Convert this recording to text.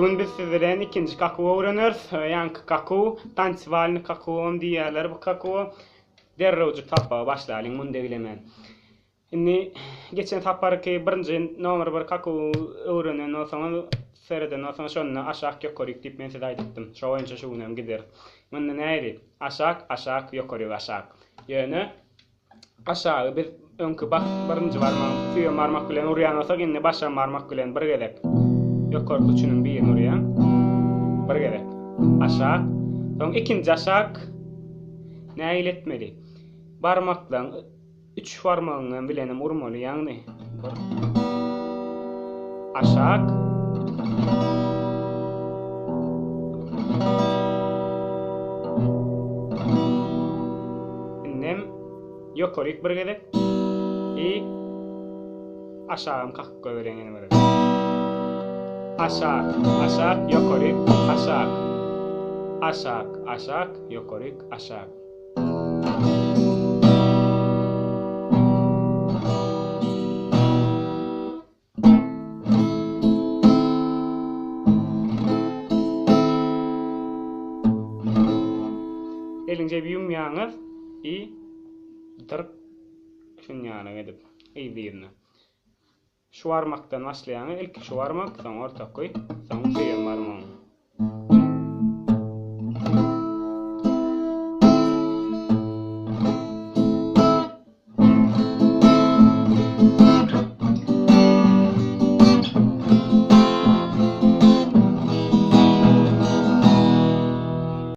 Şu gün biz siz bilen ikinji kakuw öwreneris. Ýaňky kakuw, tansiwalnyý kakuwam diýýärler bu kakuwa. Derrewjik sapaga başlalyň muny deglemän. Indi geçen saparky birinji nomer bir kakuwy öwrenen bolsaňyz, sereden bolsaňyz şonda aşak ýokaryk diýip men size aýdypdym. Şo boýunça şu günem gideris. Munda nähili? Aşak, aşak, ýokaryk, aşak. Ýöne Aşagy biz öňki bas birinji barmak, süýem barmak bilen urýan bolsak, indi başam barmak bilen bir gezek ýokarky üçüniň birini urýan. Bir gezek. Aşak. Soň ikinji aşak nähili etmeli? Barmaklaň üç barmagyňam bilenem urmaly, ýagny bir aşak. Indem ýokaryk bir gezek i aşagam kakyp goýberýän ýene bir gezek. Aşak, aşak, ýokaryk, aşak. Aşak, aşak, ýokaryk, aşak. Eliňize ýumýaňyz i dyryp şunýalyk edip yz-yzyna. Şu barmakdan başlaýaňyz, ilki şu barmak, soň ortaky, soň süýem.